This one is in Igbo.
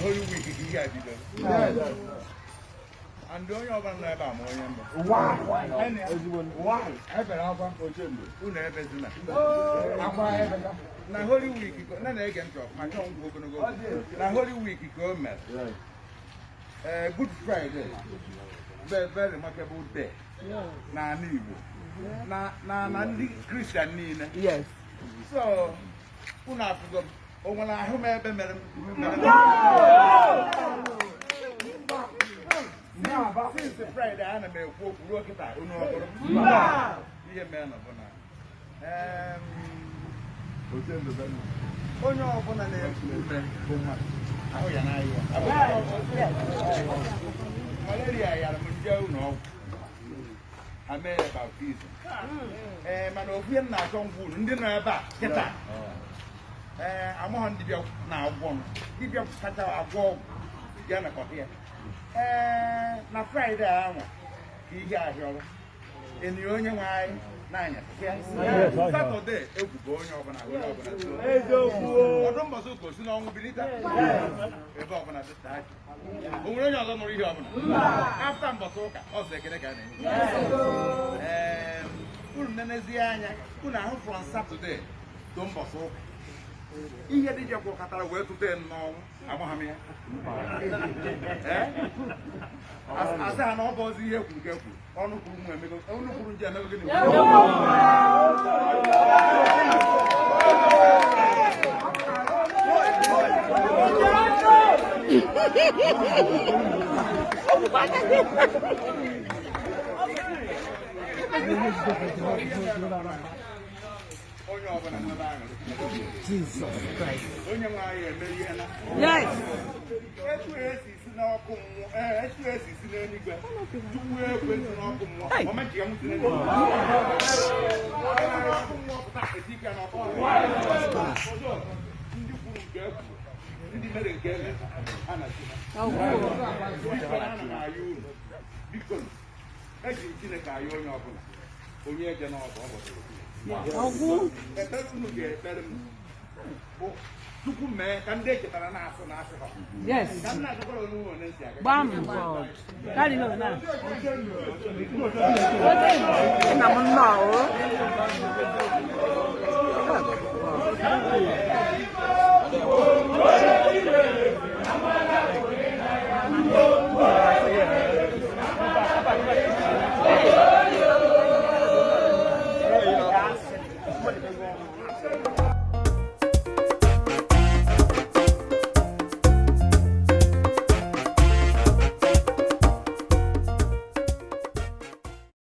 Holy Week ka ihe a bidoro, and onye ọbụla nọ ebe a ma onye mbụ unu ebezina na Holy Week na na-ege ntị ọfụma, chọọ ngwa ogologo. Na Holy Week ka o mere, ee, Good Friday, very very remarkable day n'ala Igbo na ndị Christian niile. So unu afụgo m, o nwere ahụ m ebe mere m mere m since Friday ana m ekwu okwu ruo kịta. Unu ọbụrụ ihe mere na bụ na onye ọbụla na-eku ume bụ mmadụ, ahụ ya n'ahịa. Malaria yara m, nje ụlọ ọgwụ, ha mee ya baptism. Ee, mana ofu ihe m na-achọ ngwa unu ndị nọ ebe a kịta, ee, amaghọ ndị bịa na-agwọ m, dibịa kacha agwọ ọgwụ ya nakọta ya. Ee, na Friday ahụ ka ihe ahịọrọ enyi onye nwe anyị n'anyasị ya. Saturday egwu bụ onye ọbụla, onye ọbụla ọdụ mbọsị ụka osi n'ọnwụ bilite, ebe ọbụla dịta ajụ. O nwere onye ọzọ nụrụ ihe ọbụla after mbọsị ụka ọzọ? Ekele ka a na-enye. Ee, unu nenezie anya, unu ahụ from Saturday to mbọsị ụka ihe dibịa gwọkọtara wee tụte m n'ọnwụ. Amagha m ya. Ee? Asị ha na ọ bụ ọzọ ihe kwuru ka e kwuru, ọnụ kwuru mụ emego, ọnụ kwuru nje emego. Gịnị? Onye ọbụla nwere aṅụrị. Jesus Christ. Onye nwe anyị emeriela. Etu esi si n'ọkụ mmụọ, ee, etu esi si n'eluigwe tupu ekwensu n'ọkụ mmụọ, Hey. ọmachi ya nwụsị n'eluigwe n'ọkụ mmụọ pụta, eti ya n'ọkụ mmụọ. Ndị kwuru nke e kwuru, ndị mere nke eme, ha na chi ha. Biko, ana m ayọ unu, biko, eji m Chineke ayọ onye ọbụla, onye eje n'ọbụ ọ bụrụ Ọgwụ. Ekpere unu ga-ekpere m bụ Chukwu mee ka ndị echetara na-asụ na asụ ha ka m na-agakwara onwe m one si aga. Gbam. Carry on now. Nna m nnọọ o.